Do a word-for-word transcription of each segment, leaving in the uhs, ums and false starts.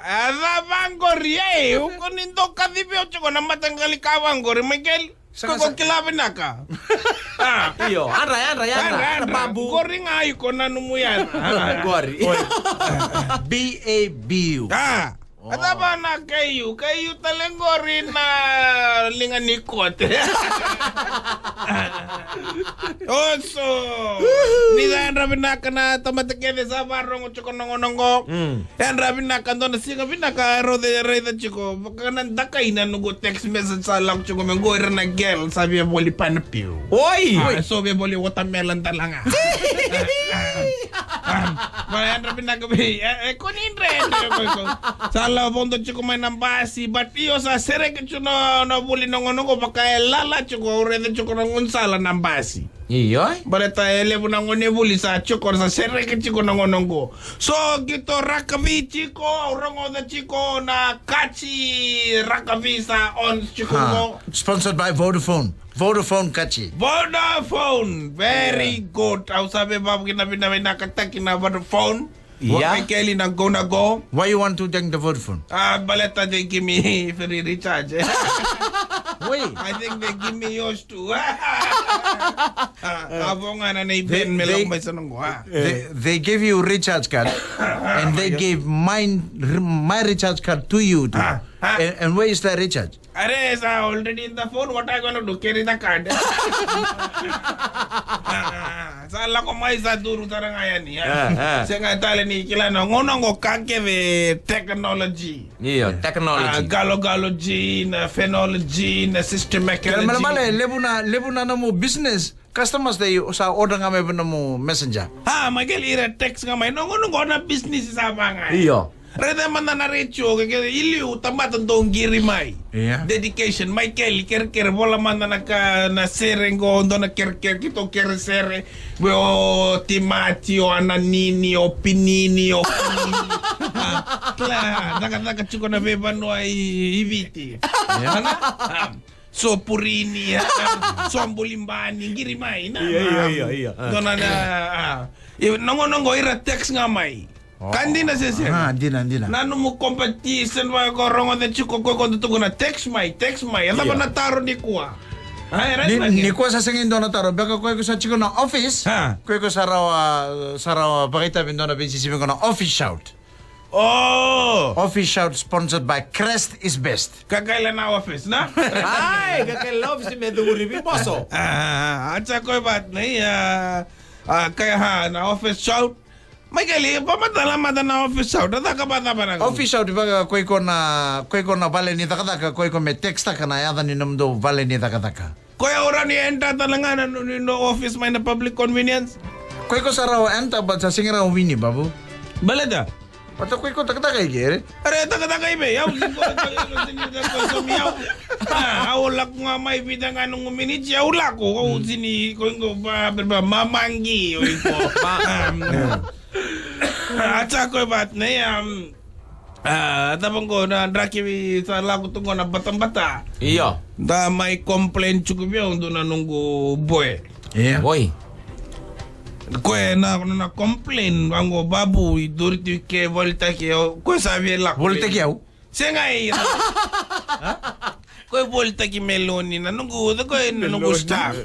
A cava qori, ei, o ko ni dau kacivi au tiko na mataqali ka vaqori, Michael? Saka, ko saka. Kila vinaka. Ah. Io, yadra, yadra, yadra, yadra, yadra, babu. Qori ga iko nanuma ya. Qori. Oi. B A B U. Ah. Oh. A cava na K U, K U tale qori na liga ni kote. Oso. Ni sa yadra vinaka na tamata kece sa varogo tiko na gauna qo. Mm. Yadra vinaka, dua na siga vinaka, rau raica tiko. Vaka na dakai na noqu text message sa lako tiko mai qo, ira na girl sa via voli pineapple. Oi! Ah, so via voli watermelon tale ga. Ah, ah, ah. Ba yadra vinaka vei, e, e, ko ni dredre, ko, ko. Sa lako vodo tiko mai na basi, but io sa sereki tiko na, na vuli na gauna qo, vaka e lala tiko, au raica tiko na gaunisala na basi. Io. Baleta e levu na gone vuli sa tiko, sa sereki tiko na gauna qo. So keitou rakavi tiko, au rogoca tiko na kaji rakavi sa on tiko qo. Sponsored by Vodafone. Vodafone kaji. Vodafone, very good. Au sa via vakavinavinakataki na Vodafone. Yeah. Michael, na gauna qo. Why you want to thank the Vodafone? Ah, baleta they give me free recharge. Wait. I think they give me yours too. Ah, avo ga na nei Ben me lako mai sa noqu, ah. They, they give you recharge card, and they give mine, my recharge card to you too. Ah, ah. And, and where is the recharge? Are, sa already in the phone, what I gonna do? Carry the card. Sa lako mai sa duru tara ga yani, ah. Ah, ah. Sega tale ni kila na gauna qo ka kece technology. Io, technology. Ah, galogalogy, na phonology, na system. Kena male male, levu na, levu na nomu business. Customers dei sa order ga mai vei nomu messenger. Ah, Michael, ira text ga mai. Noqu, noqu na business sa va ga. Io. Raica mada na retio, ke, ke, i liu tamata dau qiri mai. Io. Dedication, Michael, kerekere, vola mada na ka, na sere qo, dua na kerekere, keitou kere sere. Vei o timati, o ananini, o pinini, o pinini. Ah, kila, cakacaka tiko na veivanua i, i Viti. Io. Ana? Ah. So purini, ah, so bulibani, qiri mai, na, io, io, na, io, io, ah. Dua na, na, ah. Io, noqu, noqu ira text ga mai. Oh. Ka dina se sega? Ah, dina, dina. Na nomu competition, va ko rogoca tiko, ko, ko tukuna text mai, text mai. E cava na taro nikua? Ah, e raica ni, nikua sa sega ni dua na taro, beka ko, ko sa tiko na office. Ah. Ko, ko sa rawa, sa rawa vakaitavi dua na veisisivi ko na office shout. Oh! Office shout sponsored by Crest is best. Kakaila na office, na? Ai, kakaila na office me cuguri vei boso. Ah, ah, ah, a tsa koi vat nei, ah, ah, kai ha, na office shout. Michael, e, pa mata la mata na office shout. A caka pa cava na office shout, vaka ko iko na, ko iko na vale ni cakacaka, ko iko me text taka na yaca ni nomudou vale ni cakacaka. Koya au rawa ni enter tale ga na, na, na office mai na public convenience. Ko iko sa rawa enter, but sa sega ni rawa wini, babu. Baleta? Baleta ko iko takataka i kere. Are takataka i vei, au siko, siko, siko, siko, siko, siko, au. Ah, au lako ga mai vita ga noqu miniti, au lako, au sini, ko iko ba, ba, ba, mamagi, o iko. Ah, mm. A tsa ko vat nei, um, ah, cava qo na draki sa lako tu qo na batabata. Io. Da mai complain tsuku vei au dua na noqu boy. Io. Oi. Koya na, na, na complain, vaqo babu, i duri tu ke volitaki, o, koya sa via lako. Volitaki au? Sega i. Ko e volitaki meloni na noqu, ko e na noqu staff.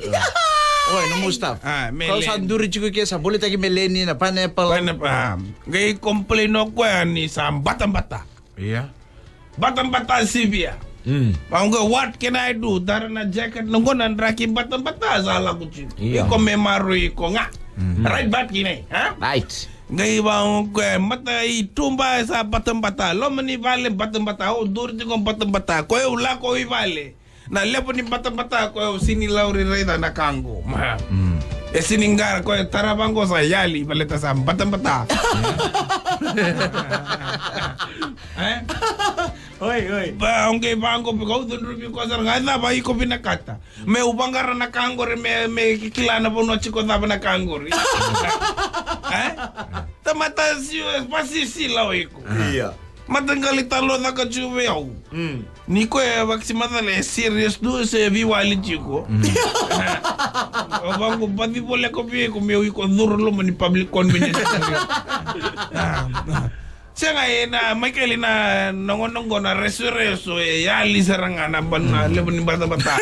Oi, nomu staff. Ah, melon. Kau sa duri tiko ke sa volitaki meleni na pineapple. Pineapple, ah. Qai complain o koya ni sa batabata. Io. Batabata sivia. Mm. Vaqo, what can I do? Dara na jacket, noqu na draki batabata sa lako tiko. Io. Iko me maroroi iko ga. Mm. Right, bat kina, ha? Right. Qai vaqo, mata i tuba sa batabata, loma ni vale batabata, au duri tiko batabata, koya au lako i vale. Na levu ni batabata, koya au sini lauri raica na ka qo. Ma. Mm. E sini qara, koya tara vaqo sa yali, baleta sa batabata. Eh? Oi, oi. Ba, au qai vaqo, vaka au cudruvi koya sara ga, e cava iko vinakata? Meu vaqara na ka qori me, me kila na vanua tiko cava na ka qori. Eh? Tamata siu, e, vasisila o iko. Io. Mataqali talo caka tiko vei au. Mm. Ni koya vakisimacala e serious tu se veiwali tiko. Mm. Au vaqo baci voleka vei iko meu iko curu loma ni public convenience. Ah, ah. Sega e na Michael na nogonogo na resoreso e yali sara ga na bana levu ni batabata.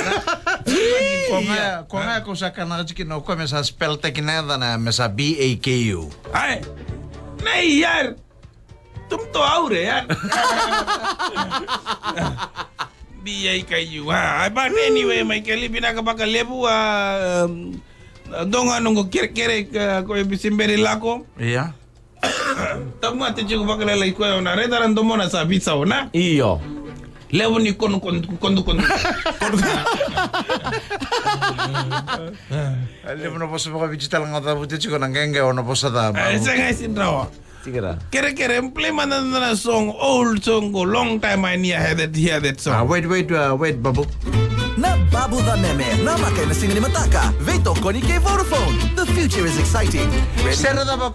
Ko ga ko ga ko sa kana tiki no ko me sa spell taki na yada na me sa B A K U. Ai. Na yar. Tum to aure yar. B A K U. Ah, but anyway, Michael, vinaka vakalevu, ah, um, doga noqu kerekere, ah, ko e bisi beri lako. Ia. Tamu ate tiko vakalalai koya ona reta ra domona sa visa ona. Io. Levu ni konu konu konu konu. Levu na vosa vakaviti tale ga cavuti tiko na qeqe ona vosa ca. Eh, sega e sidrawa. Tikira. Kerekere, play mada na song, old song, go long time I need hear that, hear that song. Ah, wait, wait, uh, wait, Babu. Na Babu Ca Meme, na maka ena siga ni mataka, veitokoni kei Vodafone. The future is exciting. Ready? Sere cava